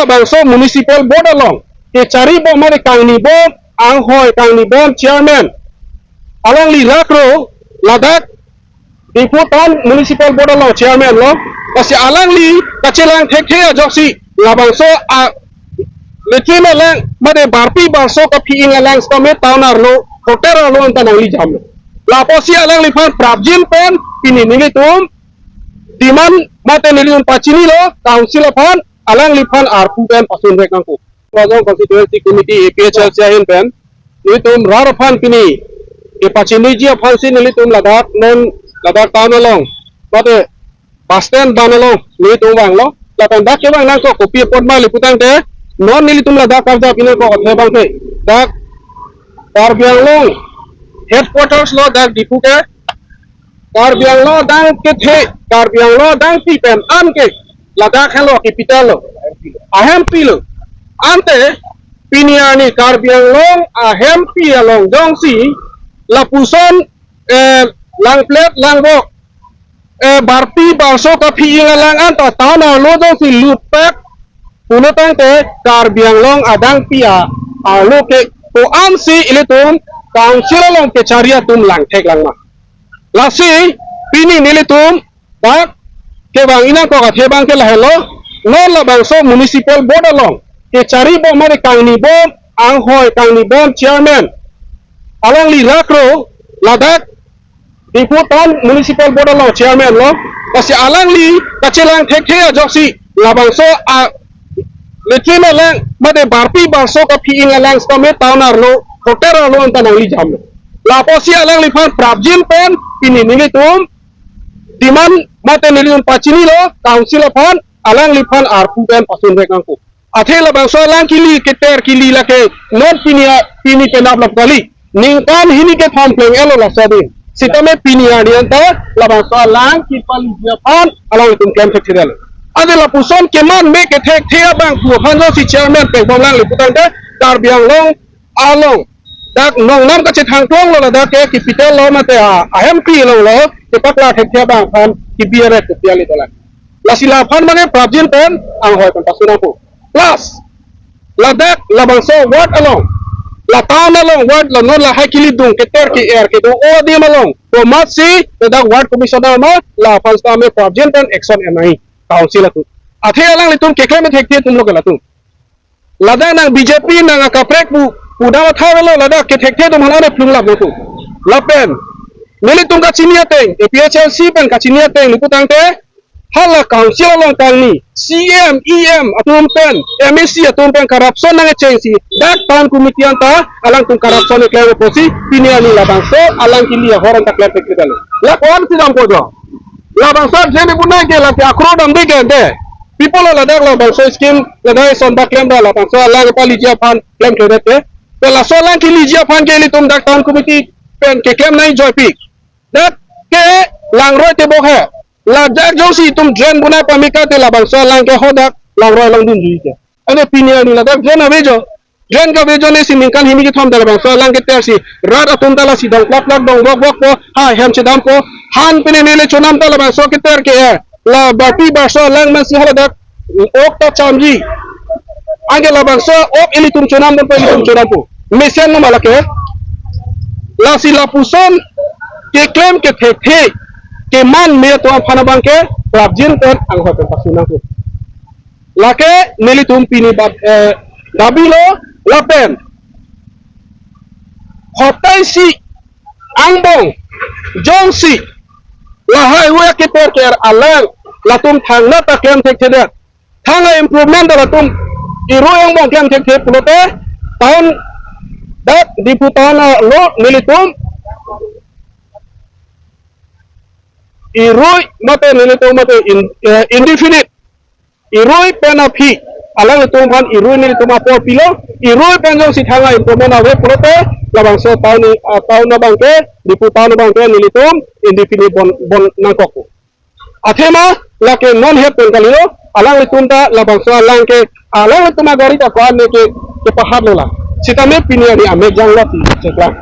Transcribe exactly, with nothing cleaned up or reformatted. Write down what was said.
Labangso municipal board along kechari bom mate kangni bom, anghoi kangni bom chairman, alangli rakro ladak Diphu Town Municipal Board along chairman lo. Lasi alangli kachelang thekthe ajoksi labangso a latrine alang mate barpi barso kaphi-ing alang sitame town arlo hotel arlo anta nangli jamlo. Lapusi alangliphan prapjin pen pini nelitum demand mate nelitum pachinilo council aphan, alangliphan arpu pen pasunrek nangkok. Lajong Constituency Committee A P H L C ahin pen nelitum rat aphan pini kepachiniji aphansi nelitum ladak non ladak town along mate bus stand ban along nelitum vanglo. Lapen dak kevang nangkok kopi apot ma lapu tangte non nelitum ladak karjap inangkok athe abangke dak Karbi Anglong headquarters lo dak Diphu ke. Karbi Anglong adang kethe, Karbi Anglong adang pi pen an ke ladak helo capital lo, ahempi lo. Ante pini arni Karbi Anglong ahempi along jongsi lapuson, eh, langplet langbok, eh, barpi barso kaphi-ing alang anta town arlo jongsi lutpak pulo tangte Karbi Anglong adang pi a arlo ke ko-ansi ilitum council along kechari atum langthek langma. Lasi pini nelitum dak kevang inangkok athe abangke lahelo, non labangso municipal board along kechari bom mate kangni bom, anghoi kangni bom chairman, alangli rakro ladak Diphu Town Municipal Board along chairman lo. Lasi alangli kachelang thekthe ajoksi labangso a latrine alang mate barpi barso kaphi-ing alang sitame town arlo hotel arlo anta nangli jamlo. Lapusi alangliphan prapjin pen pini nelitum demand mate nelitum pachinilo council aphan, alangliphan arpu pen pasunrek nangkok. Athe labangso alang kili keter kili lake non pini a pini penap lap kali. Ningkan hini kethom pleng-et lo laso adin. Sitame pini arni anta labangso alang kipaliji aphan alanglitum klem thekthedetlo. Ante lapuson keman me kethekthe abang pu aphan jongsi chairman pekbom lang lapu tangte Karbi Anglong along dak nongnam kachethang tong lo ladak ke capital lo mate a ahempi lo lo kepaklar thekthe abang aphan kibi arek kopi ali dolang. Lasi laphan mane prapjin pen anghoi pen pasu nangpo. Plus ladak labangso ward along, la town along ward la non lahai kelidung keter ke-er kedo o adim along komatsi ladak ward commissioner ma laphan sitame prapjin pen action en nangji council atum. Athe alanglitum keklem thekthe atum lo ke latum. Ladak nang B J P nang akaprek pu pudam athai lo ladak kethekthe atum aphan ane plunglap lo tu. Lapen nelitum kachini ateng, A P H L C pen kachini ateng lapu tangte hala council along kangni C M, E M atum pen, M A C atum pen corruption nangchengsi dak town committee anta alangtum corruption keklem pusi pini arni labangso alang kili ahor anta klem thekthedetlo. La ko-ansi dampo jo. Labangso ajen ibu nang ke lake akhro damde ke ante. People ladak labangso scheme ladak ison bak klem ra labangso alang paliji aphan klemkledet ke. Pe laso alang kiliji aphan ke ilitum dak town committee pen keklem nangjoipik. Dak ke langroi tebok he. Ladak jongsi itum drain bonai pamika te labangso alang ke hadak langroi along dunji ke. Ane pini arni ladak drain ave jo. Drain kave ajoine si ningkan hini kethom ta labangso alang keter si rat atum ta lasi dong plak plak dong bok bok po, ha hem chedampo, han pine nele chonam ta labangso keter ke-er, la barpi barso alang mansi haladak ok ta chamji. Anke labangso ok ilitum chonam dampo, ilitum chonampo. Mesen no ma lake. Lasi lapuson keklem kethekthe keman me atum aphan abangke prapjin pen anghoi pen pasu nangpo. Lake nelitum pini bad, eh, dabi lo lapen hotai si angbong jongsi lahai hu keter ke-er alang latum thangnatta klem thekthedet. Thang a-improvement ta latum irui angbong klem thekthe pulote town dak Diphu town, eh, lo nelitum irui mate nelitum mate in, eh, indefinite irui pen aphi alanglitum aphan irui nelitum apor pilo, irui pen jongsi thang a-improvement ave pulote labangso town, ah, town abangke, Diphu town abangke nelitum indefinite bon, bon nangkok. Athema lake non het pen kalilo, alanglitum ta labangso alang ke, alanglitum agari ta ko-an ne ke, kepahat lo la. Sitame pini arni amek janglo ti cheklang.